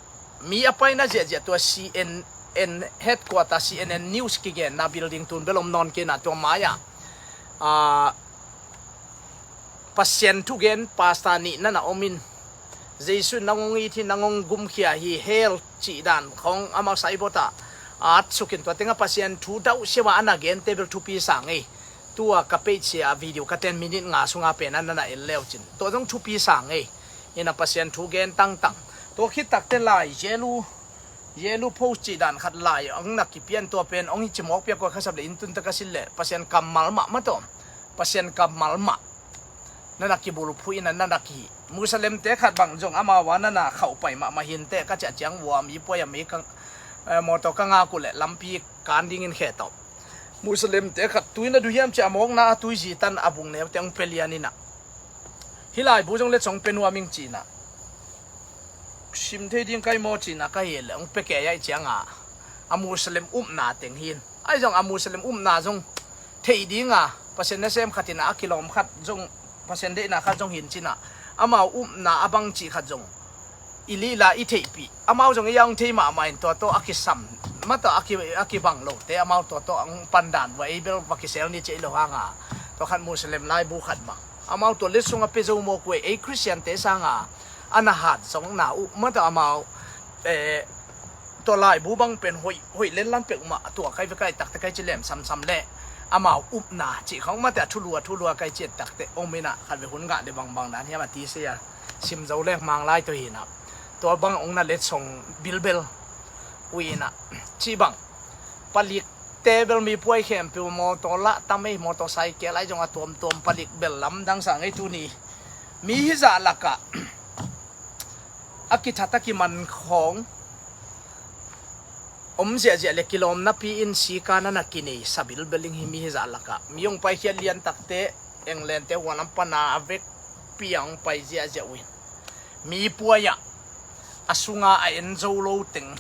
mi a paina ziahziah tua C N N headquarter, C N N News kigenna building tun bel om nawn kei na, tua mai-ah, ah, Pasian thugen pastor nih nana om in, Jesu in nang hong it hi, nang hong gumkhia hi, hell cih dan khong amau saibot ah at sukin tua tengah Pasian thu dauh siau a ana gente bel thupi sa ngei. Tua ka page ah video ka ten minute nga sunga pen a nana en leu cin, tua zong thupi sa ngei. Ina Pasian thu gen tangtang. Tua khit takte lai Yellow, Yellow Post cih dan khat lai ong na kipian, tua pen ong hi cimawk piak kua khasap le inn tun taka sin le Pasian kammal mah mah tawh, Pasian kammal mah. Nana kibulphuh ina nana kihi. Muslimte khat bang zong amau a nana khauh pai mahmah hinteh ka ciah ciang vua mi puai a mi ka, eh, mawtaw ka ngak uh leh lampi kan dingin khe tawh. Muslimte khat tui na duh hiam ciah a mawkna a tui zitan a bung neute hong pia lian ina, hih laibu zong letsong pia nuam ing cina, sim thei ding kai maw cina ka hi leh hong pia kei aih cianga a Muslim upna teng hin. Ahi zong a Muslim upna zong theih dinga Pasian nasem khat ina a kilawm khat zong, Pasian deihna khat zong hin cina, amau upna a bang cih khat zong i lihla i theihpih. Amau zong i a hong thei mahmah in tua tawh a kisam, mah tawh a ki, a kibang lote amau tua tawh a hong pandan vua ei bel va kisel ni cei lo hanga, tua khat Muslim laibu khat bang amau tua letsong a pia zo mawk uh ei Khristiante sanga a na hat zongna uh mah tawh amau, eh, tua laibu bang pen hoih, hoih lenlan pek mah tua kai ve kai takte kai ci lem samsam le amau upna cih khong mah te a thulua, thulua kai ciat takte om ina khat ve hun ngah le bangbang dan hiam a ti sia sim zo lek mang lai tawh hina. Tua bang ong na letsong bilbel uh ina, cih bang palik te bel mi puai khempeuh mawtaw lah tam ei, mawtaw cycle ahi zong a tuamtuam palik bel lamdang sa ngei tuni. Mi hizah lakah a kithat a kiman khawng om ziahziah le kilawm napi in sika nana kinei sabilbel ing hi mi hizah lakah. Mi hong paikhiat lian takte England te hualam pana a vekpi a hong pai ziahziah uh in mi puai ah a sunga a en zo lo teng,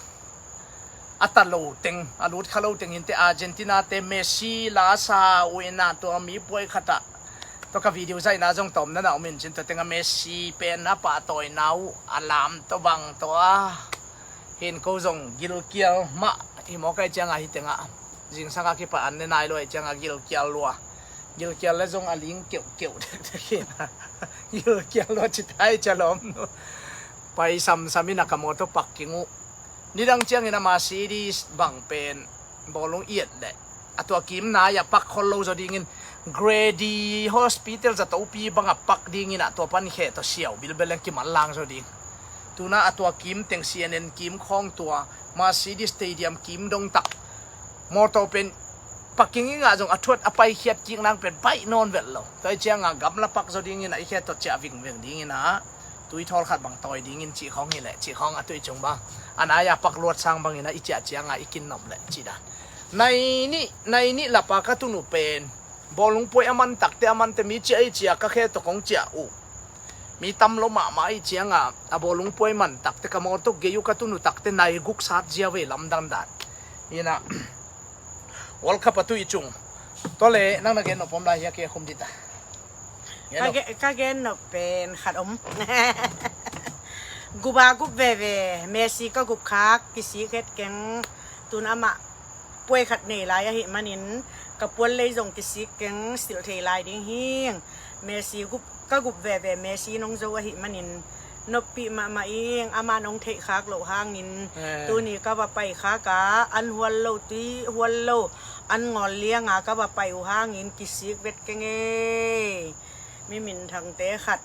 a ta lo teng, a lut kha lo teng hinte Argentina te Messi la sa uh ina tua mi puai khatah tua ka video zaihna zong tawm nana om in cin tua tengah Messi pen a pahtawina uh a lam tawh bang tawh a hin ko zong gilkial mah hi mawk aih cianga hi tengah zingsanga kipa an ne nai lua aih cianga gilkial lua. Gilkial le zong a ling keuhkeuh dekdek hina gilkial lua citai calawm nu pai samsam ina ka mawtaw pak king uh. Nidang ciangin a Mercedes bang pen bawlung iet leh a tua kim nai a pak khol lo zaw dingin Grady Hospital zatopi bang a pak dingin a tua pan khe tawh siau bilbel leng kiman lang zaw ding. Tuna a tua kim teng C N N kim khawng tua Mercedes Stadium kim dong tak mawtaw pen paking i ngah zong a thuat a paikhiat kik nang pen baih nawn velh lo. Tua i cianga gamla pak zaw dingin a i khe tawh ciah vingveng dingin a tui thawl khat bang tawi dingin cih khawng hileh cih khawng a tui cung bang a nai a pak luat sang bangin a i ciah cianga i kin nop leh cih dan. Nai nih, nai nih lapa ka tun uh pen bawlung puai a man takte a mante mi ciah i ciah ka khe tawh kong ciah uh mi tam lo mahmah i cianga a bawlung puai man takte ka mawtaw gei uh ka tun uh takte nai guk sat zia vei lamdang dan. Ina World Cup a tui cung. Tua le nang na gen nop om lai hia ke khum dita. Ka gen nop pen khat om. Guba gup veve Messi ka gup khak kisik het keng tun amah puai khat nei lai ahi manin ka puan lei zong kisik keng silh thei lai ding hing. Messi gup ka gup veve Messi nong zo ahi manin noppih mahmah ing ama nong theih khak loh hangin tuni ka va pai khak a an hual lo tui hual lo an ngawl lianga ka va pai uh hangin kisik vet keng ei. Mi minthangte khat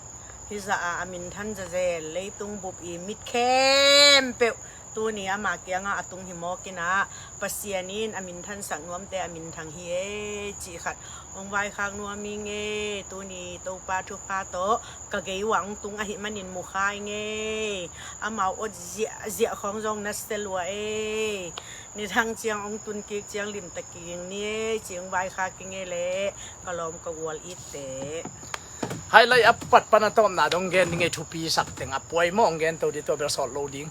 hizah a a minthan zazel leitung bup i mit khempeuh tuni ama kianga a tung hi mawk ina Pasian in a minthansak nuamte a minthang hi e cih khat hong vaikhak nuam ing e. Tuni Topa thupha tawh ka gei uah hong tung ahi manin mukha ing e. Amau awt ziahziah khawng zong na sel uh a e. Nidang ciang hong tun kik ciang limtak kik ing ni e cih hong vaikhak ing e le ka lawm ka gual itte. Highlight a pat pan a tawpna dong gen ding ei thupi sak teng a puai maw hong gen to di tua bel sawt lo ding.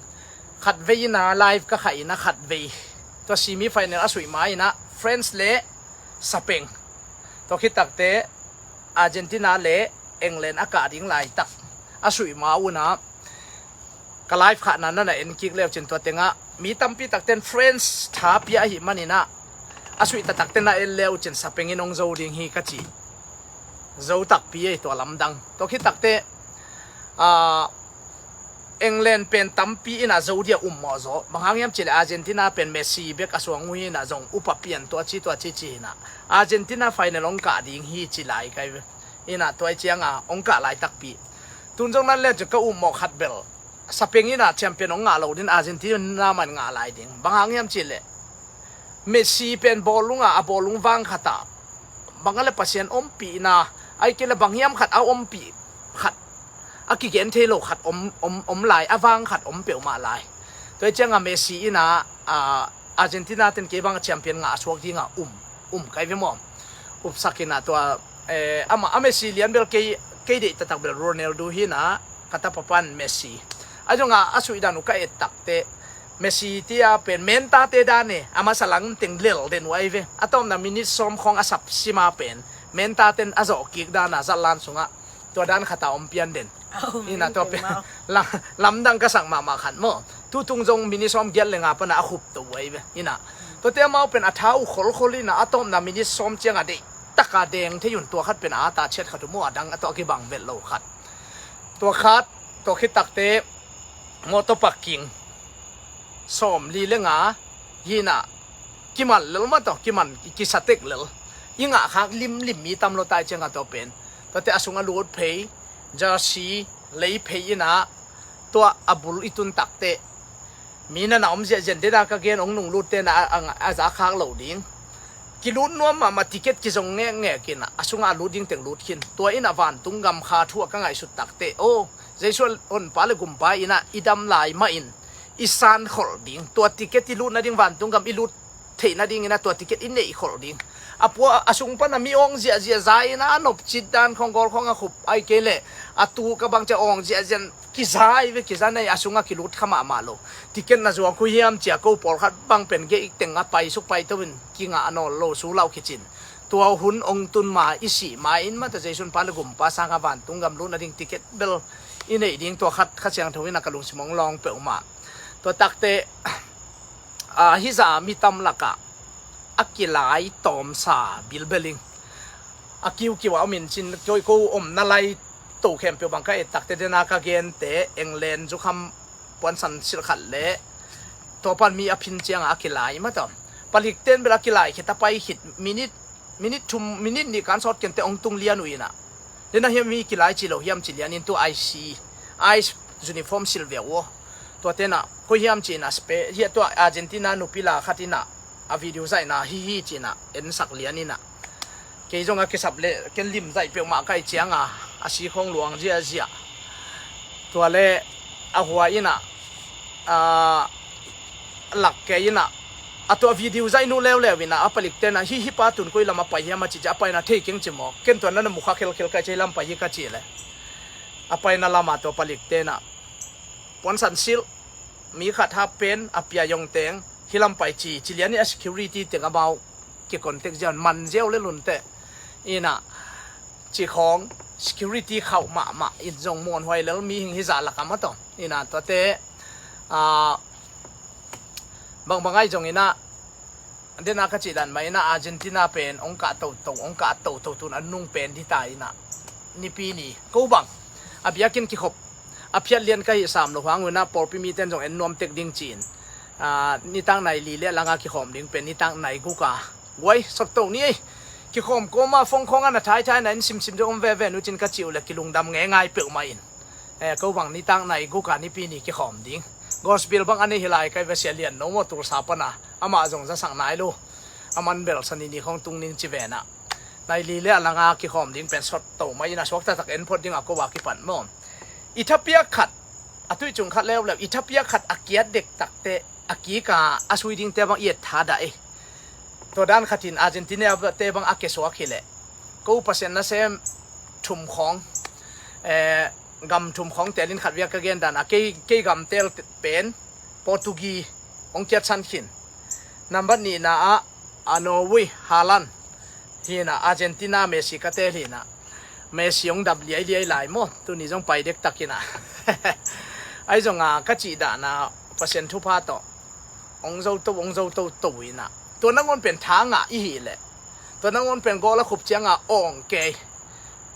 Khatvei ina live ka kha ina khatvei tua semi final a suih ma ina France le Spain tua khit takte Argentina le England a kah ding laitak a suih ma una ka live khahna na na en kik leu cin tua tengah mi tampi takten friends tha pia ahi maninah a suih taktakte na en leu cin sapengin hong zo ding hi ka ci. Zo takpi ei tua lamdang. Tua khit takte, ah, England pen tampi inah zo dia um mawh zaw. Bang hang hiam cileh Argentina pen Messi bek a suang uh hinah zong upa pian tua ci tua ci ci hinah Argentina final hong kah ding hi ci lai kai ve. Inah tua i cianga hong kah lai takpi. Tun zong nan len cun ka um mawh khat bel sapeng inah champion hong ngah lo din Argentina man ngah lai ding. Bang hang hiam cileh Messi pen bawlung ah a bawlung vang khatah bang a le Pasian ompihna ai kei le bang hiam khat a ompih khat a kigen thei lo khat om, om, om lai a vang khat om peuhmah lai. Tua i cianga Messi inah, ah, Argentina ten kei bang a champion ngah a suak dinga um, um kai ve maw? Upsak inah tua, eh, ama a Messi lian bel kei, kei deih taktak bel Ronaldo hinah ka tapa pan Messi. A zongah a suihdan uh ka et takte Messi tia pen mentate dan e a masa lang teng lel den uh ai ve. A tawpna minit sawm khawng a sapsima pen mentaten a zawh kik dana zatlan sungah tua dan khata om pian den. Inah tua pen lamdang ka sak mahmah khat maw? Tutung zong minit sawm giat le nga pana a khup to uh ai ve. Inah tuate amau pen a tha uh kholkhol inah a tawpna minit sawm cianga deih taka deng thei un tua khat pen a ta chiat khat uh maw a dang a tua kibang vet lo khat. Tua khat, tua khit takte mawtaw parking sawm li le nga hinah kiman lel mah tawh kiman kisatek lel. I ngah khak limlim mi tam lo tai cianga tawh pen tuate a sung a lut phei, jersey lei phei inah tua a bul i tun takte mi na na om ziahziah dena ka gen hong nunglut tena a, a, a za khak lo ding. Kilut nuam mahmah ticket kizong ngekngek inah a sungah a lut ding teng lut khin. Tua inah vantung gam kha thu a ka ngaihsut takte aw Jesu honpa le gumpa inah i dam lai mahin i san kholh ding. Tua ticket i lut nading vantung gam i lut theih nadingin a tua ticket i neih kholh ding. A pua a sung pana mi awng ziahziah za inah a nopcit dan khawng gawl khawng a khup ai kei leh a tu ka bang cia awng ziahziah kizai ve kiza nei a sungah kilut kha mahmah lo. Ticket na zuang khui hiam cia ko pawlkhat bang pen gei teng a paisuk paito in kingah a nawl lo su lauh khicin. Tua hun ong tun ma i sih ma in mata Jesu honpa le gumpa sanga vantung gam lut nading ticket bel i neih ding tua khat Kha Siangtho in a ka lungsim ong lawng peuhmah. Tua takte, ah, hiza mi tam lakah a kilai tawmsa bilbeling a kiukiu a om in cin koi ko omna lai to khempeuh bang ka et takte dena ka gente England zukham puansan silh khat le tua pan mi a phin cianga a kilai mata. Palikten bel a kilai khit a pai khit minit, minit thum, minit nih kan sawt kente ong tung lian uh inah. Dena hiam mi kilai ci lo hiam ci lianin tu IC, ICE uniform silh ve uh aw. Tua tenah koi hiam ci inah spe, hiah tua Argentina nupi la khat inah a video zaihna hi hi ci inah ensak lian inah. Kei zong a kisap le ken lim zaih peuhmah kai cianga a si khawng luang ziahziah. Tua le a hua inah, a lak kei inah a tua video zaih nu leuleu inah a palik tenah hi hi pa tun koi lam a pai hiam a ci ci a paina thei keng ci maw? Ken tua nana mukha khelkhel kai ci hi lam pai hi ka ci le a paina lamah tua palik tenah puansan silh mi khat hap pen a pia yong teng hi lam pai ci ci lian i a security teng amau kicontact ziau man ziau le lunte inah ci khawng security khauh mahmah in zong muanhuai lel mihing hi zah lakam a tawh inah tuate, ah, bangbang ai zong inah dena ka cih dan mah inah Argentina pen ong kah toto ong kah toto tun an nung pen hi ta inah nipi ni ko bang a biakinn kikhop a phiat lian ka hih sam lo hang unah pawlpi miten zong en nuam tek ding ci-in, ah, nitak nai li le a langa kikhawm ding pen nitak nai guka guai sotto ni ei. Kikhawm kawma fong khawng a na thaithai na in simsim deuh om veve nu cin ka cih uh le kilungdam ngeingai peuhmah in. Eh, ko bang nitak nai guka nipi ni kikhawm ding. Gospel bang a nei hi lai kai ve sia lian no maw Tulsa pana amah zong zasak nai lo. A man bel sani ni khawng tung ning ci venah nai li le a langa kikhawm ding pen sotto mah in a suak taktak en phot ding a ko a kipan maw? I thapiak khat a tuih cung khat leuleu i thapiak khat a kiat dektakte a kika a sui dingte bang i et tha dah i. Tua dan khatin Argentina te bang a kesuak hileh ko Pasian nasem thum khawng, eh, gam thum khawng telin khat viak ka gen dan a kei, kei gam tel pen Portugi hong kiatsan khin. Nambat nihna ah a Norway Haaland hina Argentina Messi ka tel hina. Messi hong dap liailiai lai maw? Tuni zong pai dektak hina. Ahi zongin ka cih dan a Pasian thupha tawh hong zo to, hong zo toto in ah, tua nangawn pen tha ngah i hih leh, tua nangawn pen gawl a khup ciangin awng kei,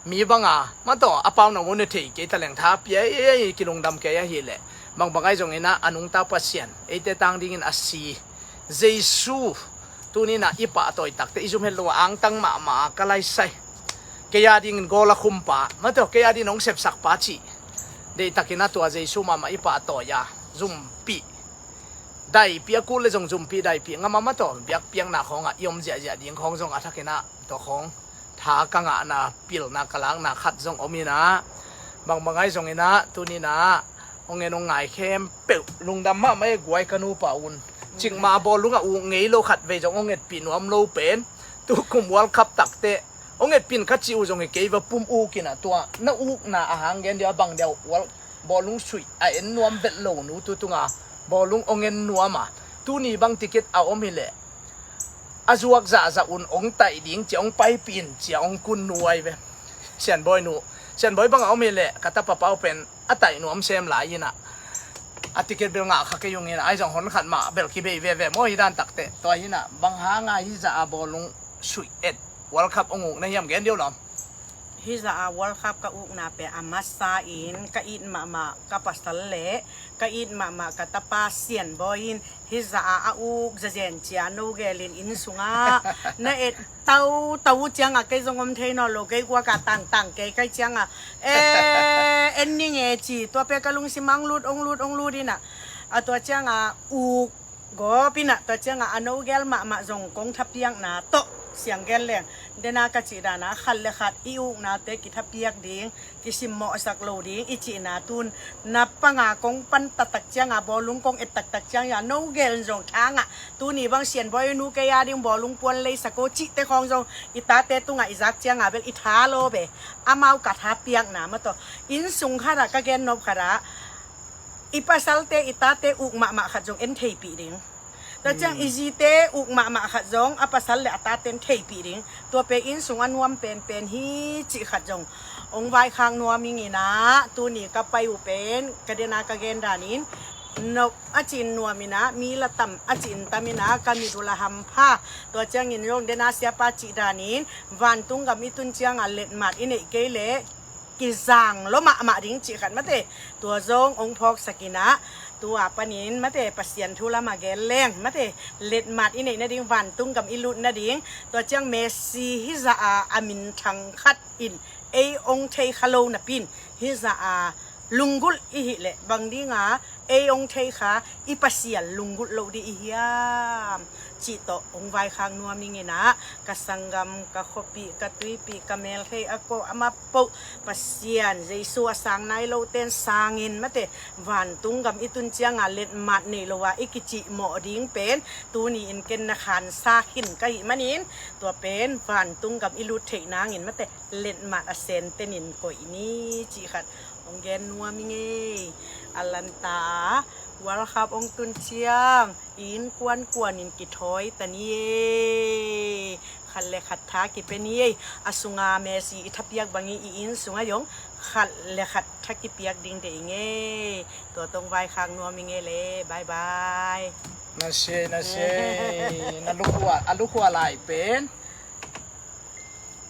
mi bangin mah tawh a pau nangawn ne thei kei, taleng tha pia ei ei kilungdam kei ahih leh, bangbang ahi zongin ah a nungta Pasian eite tang dingin a si Jesu tuni in ah i pahtawi takteh i zum het lo a angtang mahmah a ka laisai, kei a dingin gawl a khumpa, mah tawh kei a dingin hong sepsakpa cih deihtakin ah tua Jesu mahmah i pahtawi a, zumpih daipih a kul leh zong zumpih daipih ngam a, mah tawh biakpiakna khawngah i om ziahziah ding khawng zong a thakin ah tua khawng tha ka ngahna, pilna ka lakna khat zong om in ah, bangbang ahi zongin ah tuni in ah hong en hong ngai khempeuh lungdam mahmah e. Guai ka nupa un, cikmah bawlung a uk ngei lo khat vei zong hong etpih nuam lo pen, tukum World Cup takteh hong etpih in ka cih uh zong hi kei va, pum uk in ah, tua na ukna a hang gen dia, bang dia, World, bawlung suih a en nuam vet lo nu tu tungah bawlung hong en nuam a, tuni bang ticket a om hi leh a zuak zahzah un hong taih ding cia hong paipih in cia hong kun nuai ve. Sianbawi nu, Sianbawi bang a om hi leh ka tapa pau pen a taih nuam sem lai in ah, a ticket bel ngah kha kei ung in ah, ahi zong hon khat mah bel kibei veve maw hi dan takteh. Tua hi in ah bang hanga hih zah a bawlung suih et World Cup hong uk na hiam, gen dih o lawm. Hih zah a World Cup ka ukna pen a masa in ka it mahmah ka pasal leh ka it mahmah ka tapa Sianbawi in hih zah a a uk zazen cia no gelin inn sungah na et tau tau uh ciangah kei zong om thei nawn lo, kei guak a tangtang kei kai ciangah, e, en ning e ci, tua pen ka lungsim ah hong lut, hong lut, hong lut in ah, a tua ciangah uk gawp in ah, tua ciangah a no gel mahmah zong kong thapiakna tawh, siang gen leng, den a ka cih dan a khat le khat i uknate kithapiak ding, kisimmawhsak lo ding i cihna tun, na panga kong pan taktak ciangah, bawlung kong et taktak ciangah, no gel zong tha ngah, tuni bang Sianbawi nu kei a ding bawlung puan leisak o cihte khawng zong i tate tungah i zak ciangah bel i tha lo ve. Amau ka thapiakna mah tawh, inn sung khatah ka gen nop khatah, i pasalte, i tate uk mahmah khat zong en theipih ding. Tua ciang i zite uk mahmah khat zong a pasal le a tate en theipih ding. Tua pen inn sung a nuam penpen hi cih khat zong hong vaikhak nuam ing in ah, tuni ka pai uh pen ka den a ka gen danin, nop a cin nuam in ah, mi la tam a cin tam in ah, ka mit uh la hampha. Tua ciangin zong den a siapa cih danin, vantung gam i tun ciangah letmat i neih kei leh kizang lo mahmah ding cih khat mate, tua zong hong phawksak in ah, tua panin mate, Pasian thu lamah gen leng mate, letmat i neih nading, vantung gam i lut nading, tua ciang Messi hih zah a a minthang khat in ei hong thei kha lo napi in, hih zah a lunggulh i hih leh bang dinga ei hong thei kha i Pasian lunggulh loh ding i hiam cih tawh hong vaikhak nuam ing in ah, ka sanggam, ka khuapih, ka tuipih, ka melthei a kawh a mah poh, Pasian Jesu a sang nai lote in sangin mate, vantung gam i tun ciangah letmat nei lo a i kicihmawh ding pen tuni in ken na khansa khin ka hih manin, tua pen vantung gam i lut theih nangin mate, letmat a sentenin koih ni cih khat hong gen nuam ing ei. A lanta World Cup hong tun ciang i innkuan kuanin kithawi ta ni ei. Khat le khat tha kipia ni ei. A sunga Messi i thapiak bangin i inn sungah zong khat le khat tha kipiak ding deih ing ei. Tua tawh hong vaikhak nuam ing ei le. Bye bye. Na sia, na sia. Na lukhua, a lukhua lai pen.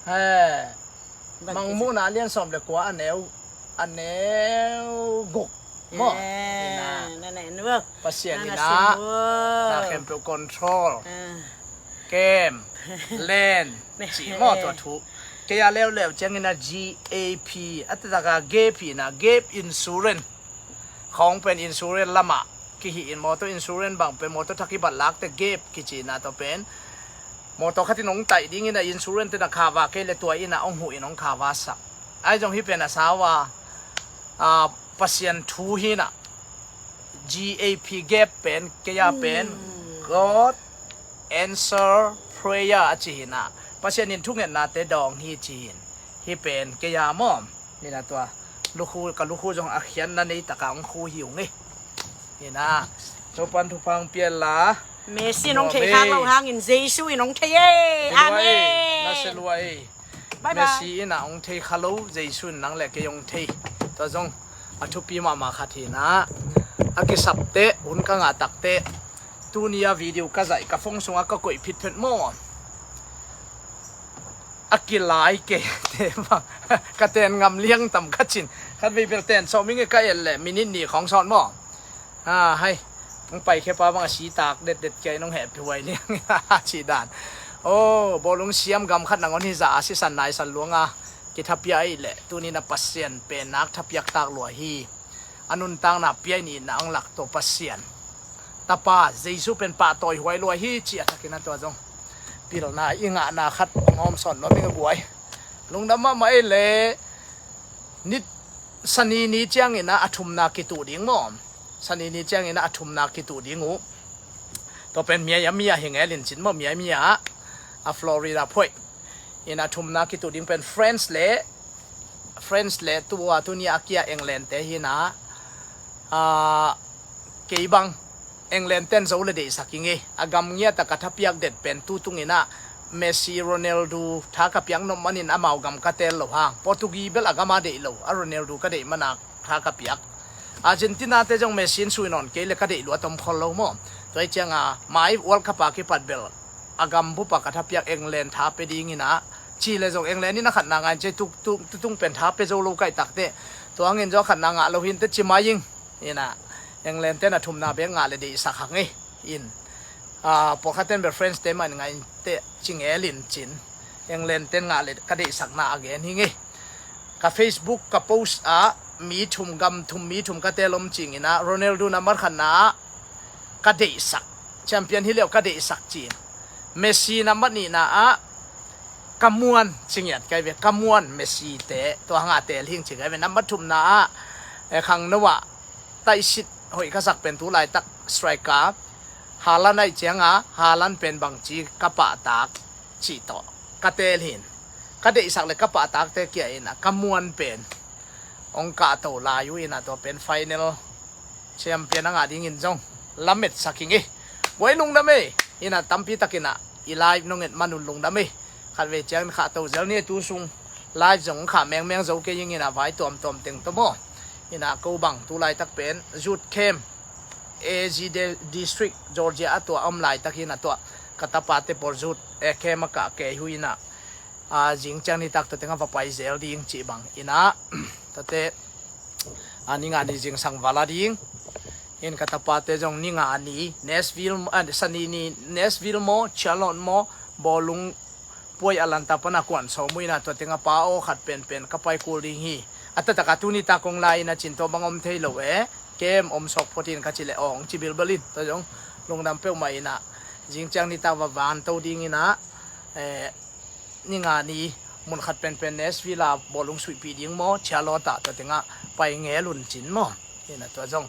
He. Mangmuhna a lian sawm le kua, a neu, a neu guk. Maw? Eh, ina. Na, na, na, na. Pasian ina. Na, na, na khempeuh control. Ah. Kem. Len. Cih maw tua thu. Kei a leuleu ciangin a G A P. A taktak a gap ina, gap insurance. Khawng pen insurance lamah kihih in, motor insurance bang pen motor thak i bat lakte gap kicihna tawh pen. Motor khat in hong taih dingin a insurance te na cover kei le tua in a hong huh in hong cover sak. Ahi zong hih pen a sau a, a, Pasian thu hi in a, G A P gap pen, kei a pen, God answer prayer a ci hi in a. Pasian in thungetnate dawng hi ci hi in. Hih pen kei a maw. Hi in a tua lukhu, ka lukhu zong a khiatna nei taka hong khu hi ung ei. Hi in a, Topan thupha hong pia inla. Messi in hong thei khak loh hangin Jesu in hong thei ei. Amen. Na sia lua ei. Bye bye. Messi in a hong thei kha lo, Jesu in nang le kei hong thei. Tua zong A thupi mahmah khat hi na, a kisapte hun ka ngah takte, tuni a video ka zaih ka phone sungah ka koih phitphet maw? A kilai keite bang ka ten ngam liang tam ka cin. Khat vei bel ten sawm ing e, ka et leh minit nih khawng sawt maw? A hai, hong paikhia pa bang a sitak detdet kia in hong hehpih huai liang cih dan. Aw, bawlung siam gam khat nangawn hi zah a sisan naisan luang a kithapiak ahih leh tuni na Pasian pen nak thapiak tak lua hi. A nuntakna pia in itna hong lak tawh Pasian Tapa Jesu pen pahtawi huai lua hi, ci a thakin a tua zong pilna i ngahna khat hong hawmsawn nuam ing a guai. Lungdam mahmah ei le. Nit Sani ni ciangin a thumna kituh ding maw? Sani ni ciangin a thumna kituh ding uh. Tua pen Miami ah hi ngelin cin maw, Miami ah, a Florida phoih in a thumna kituh ding pen France le France le tua tuni a kia England te hi na. A, kei bang England ten zo le deihsak ing e. A gam ngiat a ka thapiak det pen tu tung in a Messi, Ronaldo tha ka piak nop manin amau gam ka tel lo hang. Portugi bel a gam a deih lo, a Ronaldo ka deih mana tha ka piak. Argentina te zong Messi in sui nawn kei le ka deih lua tom khol lo maw? Tua hi ciang a mai World Cup a kipat bel a gam bup a ka thapiak England tha pe ding in a, ci le zong England in a khatna ngah in ci, tu tung pen tha pe zo lo kaih takte. Tua hangin zong a khatna ngah lo hi inteh ci mai ing. In a England ten a thumna bek ngah le deihsak hang e. In a pawlkhat ten bel France te mah in ngah inteh ci ngelin cin. England ten ngah le ka deihsakna a gen hi ing e. Ka Facebook ka post ah mi thum, gam thum mi thum ka tel om cing in a, Ronaldo nambat khatna ah ka deihsak, champion hi leh ka deihsak ci in. Messi nambat nihna ah ka muan ci ngiat kai ve, ka muan Messi te, tua hang a tel hi ing ci kai ve. Nambat thumna ah, eh, khangno ah taisit hoih ka sak pen tu laitak striker Haaland ahih ciang a, Haaland pen bangci ka pahtak cih tawh ka tel hi in. Ka deihsak le ka pahtakte kia in a ka muan pen hong kahto lai uh in a tua pen final champion a ngah dingin zong lametsak ing e. Guai lungdam e. In a tampi takin a i live nong et man un lungdam e. Khat vei ciangin khahto zel ni e, tu sung live zong khah mengmeng zo kei ing in a vai tuamtuam teng tawh maw? In a ko bang tu laitak pen youth camp A Z District Georgia a tua a om laitak hi in a tua ka tapate pawl youth, eh, camp a kah kei uh in a, a, zing ciang nitak tua teng a va pai zel ding cih bang in a, tuate, a, ni nga ni zingsang va la ding. In ka tapate zong ni nga ni Nashville, a, Sani ni Nashville maw, Charlotte maw, bawlung puai Atlanta pan a kuan sawm uh in a tua teng a pa aw khat penpen ka pai kul ding hi. A taktak a tuni tak kong la in a cin tua bang om thei lo e. Camp om sawk phot in ka ci leh aw hong ci bilbel in. Tua zong lungdam peuhmah in a zing ciang nitak va vanto ding in a, eh, ni nga ni mun khat penpen Nashville a bawlung suihpih ding maw, Charlotte ah tua teng a pai ngel un cin maw? In a tua zong,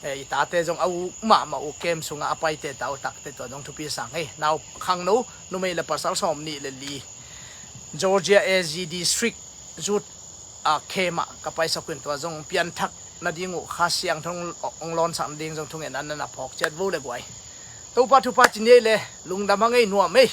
eh, i tate zong a uk mahmah uh camp sungah a paite ta uh takte tua zong thupi sang hi. Nau khangno numei le pasal sawm nih le li Georgia A Z District youth, a, camp ah ka paisak uh in tua zong pianthak nading uh Kha Siangtho hong lawnsak nading zong thungen an na na phawk ciat vo le guai. Topa thupha ci ni ei le, lungdam hang ei, nuam ei.